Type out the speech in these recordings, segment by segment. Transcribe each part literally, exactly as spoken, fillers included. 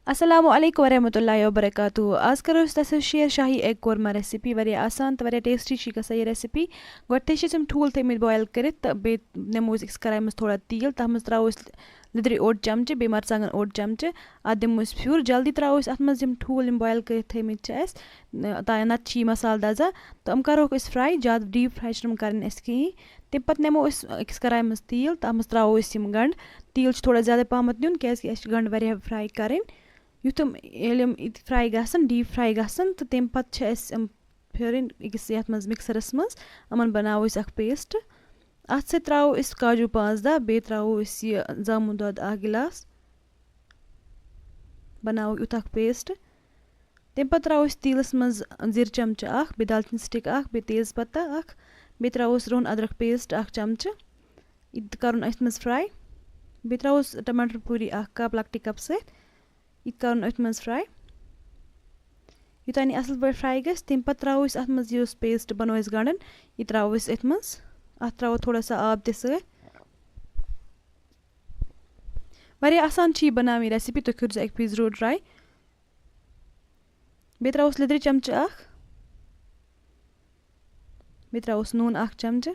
السلام علیکم ورحمۃ اللہ وبرکاتہ۔ آز کرو أسۍ تۄہہِ سۭتۍ شیر شاہی ایگ کورما ریسپی۔ واریاہ آسان تہٕ واریاہ ٹیسٹی چھِ گژھان یہِ ریسپی۔ گۄڈٕ تھٲے چھِ أسۍ یِم ٹھوٗل تھٲیمٕتۍ بویِل کٔرِتھ تہٕ بیٚیہِ نِمو أسۍ أکِس کڑایہِ منٛز تھوڑا تیٖل، تَتھ منٛز ترٛاوو أسۍ لیٚدرِ اوٚڑ چمچہٕ، بیٚیہِ مرژٕوانٛگن اوٚڑ چمچہٕ۔ اَتھ دِمو أسۍ پھیُر۔ جلدی ترٛاوو أسۍ اَتھ منٛز یِم ٹھوٗل یِم بویِل کٔرِتھ تھٲیمٕتۍ چھِ اَسہِ، نہ، تا-، نَتہٕ چھِ یہِ مصالہٕ دَزان۔ تہٕ یِم کَروکھ أسۍ فرٛاے، زیادٕ ڈیٖپ فرٛاے چھِنہٕ یِم کَرٕنۍ اَسہِ کِہیٖنۍ۔ تَمہِ پَتہٕ نِمو أسۍ أکِس کڑایہِ منٛز تیٖل، تَتھ منٛز ترٛاوو أسۍ یِم گنٛڈٕ۔ تیٖل چھُ تھوڑا زیادَے پَہمَتھ نیُن، کیٛازِکہِ اَسہِ چھِ گنٛڈٕ واریاہ فرٛاے کَرٕنۍ۔ یُتھ یِم، ییٚلہِ یِم یِتہِ فرٛاے گژھن، ڈیٖپ فرٛاے گژھن، تہٕ تَمہِ پَتہٕ چھِ اَسہِ یِم پھیرٕنۍ أکِس یَتھ منٛز مِکسَرَس منٛز۔ یِمَن بَناوو أسۍ اَکھ پیسٹ۔ اَتھ سۭتۍ ترٛاوو أسۍ کاجوٗ پانٛژھ دَہ، بیٚیہِ ترٛاوو أسۍ یہِ زامُت دۄد اَکھ گِلاس۔ بَناوو یُتھ اَکھ پیسٹ۔ تَمہِ پَتہٕ ترٛاوو أسۍ تیٖلَس منٛز زِرٕ چمچہٕ اَکھ، بیٚیہِ دالچیٖن سٹِک اَکھ، بیٚیہِ تیز پَتہ اَکھ، بیٚیہِ ترٛاوو أسۍ رُہَن أدرَکھ پیسٹ اَکھ چمچہٕ۔ یہِ تہِ کَرُن أتھۍ منٛز فرٛاے۔ بیٚیہِ ترٛاوو أسۍ ٹماٹر پوٗری اَکھ کَپ لۄکٹہِ کَپ سۭتۍ۔ یہِ تہِ کَرُن أتھۍ منٛز فرٛاے۔ یوٚتام یہِ اَصٕل پٲٹھۍ فرٛاے گژھِ، تَمہِ پَتہٕ ترٛاوو أسۍ اَتھ منٛز یُس پیسٹ بَنوو اَسہِ گنٛڈَن، یہِ ترٛاوو أسۍ أتھۍ منٛز۔ اَتھ ترٛاوو تھوڑا سا آب تہِ سۭتۍ۔ واریاہ آسان چھِ یہِ بَناوٕنۍ ریسپی، تُہۍ کٔرۍزیٚو اَکہِ پھِرِ ضروٗر ٹراے۔ بیٚیہِ ترٛاووس لیٚدرِ چمچہٕ اَکھ۔ بیٚیہِ ترٛاووس نوٗن اَکھ چمچہٕ۔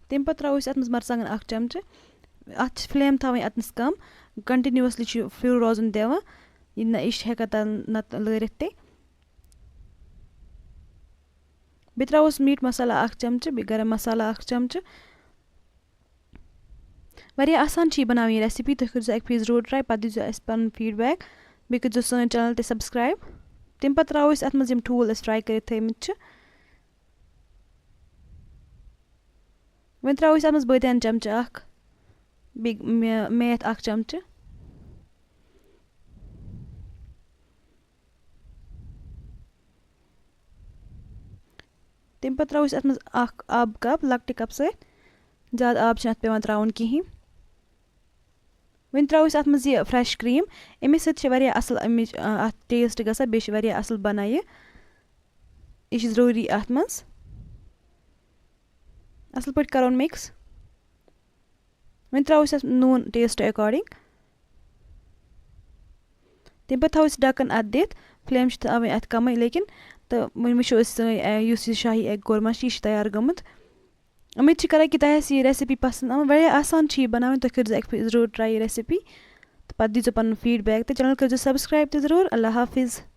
تَمہِ پَتہٕ ترٛاوو أسۍ اَتھ منٛز مرژٕوانٛگن اَکھ چمچہٕ۔ اَتھ چھِ فٕلیم تھاوٕنۍ اَتنَس کَم، کنٹِنیوٗوَسلی چھُ پھیُر روزُن دِوان، یہِ نہ، یہِ چھِ ہٮ۪کان تَل نَتہٕ لٲرِتھ تہِ۔ بیٚیہِ ترٛاووس میٖٹ مصالہ اَکھ چمچہٕ، بیٚیہِ گرم مصالہ اَکھ چمچہٕ۔ واریاہ آسان چھِ یہِ بَناوٕنۍ یہِ ریسپی، تُہۍ کٔرۍزیٚو اَکہِ پھِرِ ضروٗر ٹراے، پَتہٕ دیٖزیٚو اَسہِ پَنُن فیٖڈبیک، بیٚیہِ کٔرۍزیٚو سٲنۍ چینل تہِ سبسکرایب۔ تَمہِ پَتہٕ ترٛاوو أسۍ اَتھ منٛز یِم ٹھوٗل أسۍ فرٛاے کٔرِتھ تھٲومٕتۍ چھِ۔ وۄنۍ ترٛاوو أسۍ اَتھ منٛز بٲدیان چمچہٕ اَکھ، بیٚیہِ مے-، میتھ اَکھ چمچہٕ۔ تَمہِ پَتہٕ ترٛاوو أسۍ اَتھ منٛز اَکھ آبہٕ کپ، لۄکٹہِ کپ سۭتۍ۔ زیادٕ آب چھُنہٕ اَتھ پٮ۪وان ترٛاوُن کِہیٖنۍ۔ وۄنۍ ترٛاوو أسۍ اَتھ منٛز یہِ fresh cream۔ اَمے سۭتۍ چھِ واریاہ اَصٕل اَمِچ، آ، اَتھ taste گژھان، بیٚیہِ چھِ واریاہ اَصٕل بَنان یہِ۔ یہِ چھِ ضروٗری اَتھ منٛز۔ اَصٕل پٲٹھۍ کَرُن mix۔ وۄنۍ ترٛاوو أسۍ اَتھ نوٗن taste according۔ تَمہِ پَتہٕ تھاوو أسۍ ڈَکَن اَتھ دِتھ۔ Flame چھِ تھاوٕنۍ اَتھ کَمٕے لیکِن۔ تہٕ وۄنۍ وٕچھو أسۍ سٲنۍ، اَ، یُس یہِ شاہی ایگ کورما چھِ، یہِ چھِ تیار گٔمٕژ۔ اُمید چھِ کَران کہِ تۄہہِ آسہِ یہِ recipe پَسنٛد آمٕژ۔ واریاہ آسان چھِ یہِ بَناوٕنۍ، تُہۍ کٔرۍزیٚو اَکہِ پھِرِ ضروٗر try یہِ recipe۔ تہٕ پَتہٕ دیٖزیٚو پَنُن feedback تہٕ channel کٔرۍزیٚو subscribe تہِ ضروٗر۔ اللہ حافظ۔